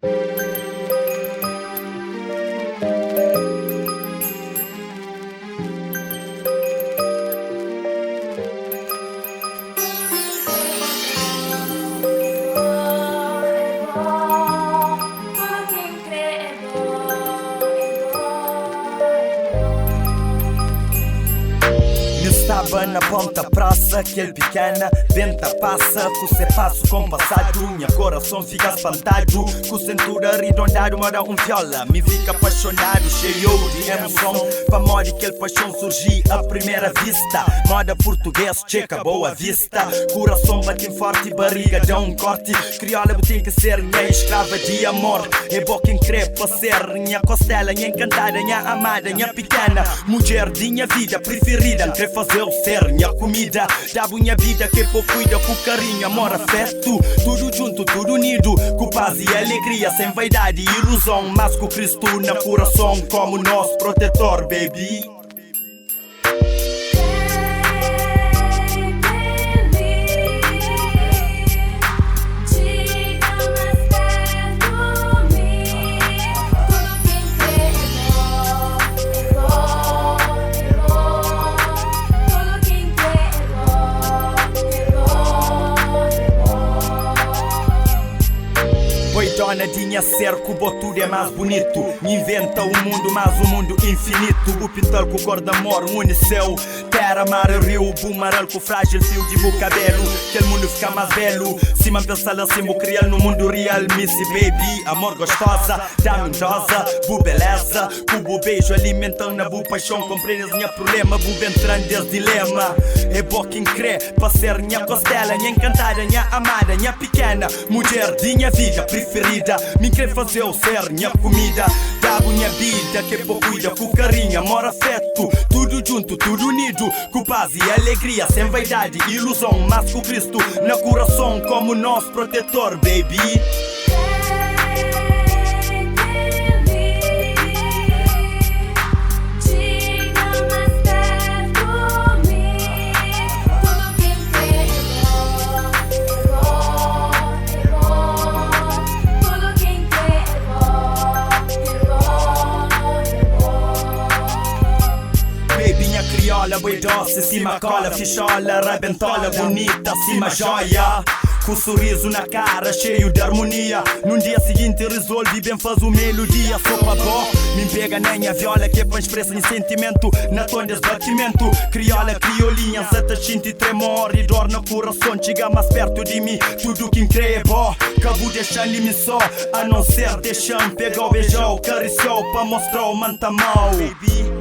Mi staba na ponta prasa, kel pikena ben ta pasa ku se pasu konpasadu. Nha korason fika spantadu ku sentura ridondadu moda un viola. Mi fika paxonadu, xeiu di emoson pamodi kel paxon surji a primera vista. Moda purtuges txeka boa vista, kurason batin forti, bariga da un korti. Kriola bu ten ki ser nha eskrava di amor. É bo ki N kre pa ser nha kostela, nha enkantada, nha amada, nha pikena, mudjer di nha vida priferida. N kre faze-u ser nha kumida, da-bu nha bida ke po kuida ku karinhu, amor, afetu, tudu djuntu, tudu unidu, ku pas i alegria, sen vaidadi i iluzon, mas ku Kristu na kurason komu nos protetor, baby. Oi dona di nha ser, ku bo tudu é más bunitu. N inventa un mundu, más un mundu infinitu. Bu pinta-l ku kor d'amor, N uni séu, téra, mar i riu. Bu mara-l ku frájil fiu di bu kabelu, kel mundu fika más belu. Sima N pensa-l asin, bu kria-l nu mundu rial. Missy baby, amor gostoza, da-m un doza bu beleza. Ku bu beju alimenta-m na bu paixon. Konprende es nha prulema, bu ben tra-m des dilema. É bo ki N kre pa ser nha kostela, nha enkantada, nha amada, nha pikena. Mudjer di nha vida priferida, mi kre fazeu ser nha kumida. Da-bu nha bida ke po kuida ku karinhu, amor, afetu, tudu djuntu, tudu unidu, ku pas i alegria, sen vaidadi, iluzon, mas ku Kristu na kurason komu nos protetor, baby. Baby nha kriola bo é dosi sima kola Fixola, rabentola, bunita sima joia Ku surizu na kara xeiu di armonia Nun dia siginti rizolvi ben faze un melodia So pa bo, mi N pega na nha viola Ke pa N spresa nha sentimentu na ton des batimentu Kriola, kriolinha, N sa ta xinti tremor i dor na Kurason txiga más pertu di mi Tudu ki N kre é bo Ka bu dexa-m li mi só A non ser dexa-m pega-u, beja-u, karisia-u Pa mostra-u ma N ta ama-u.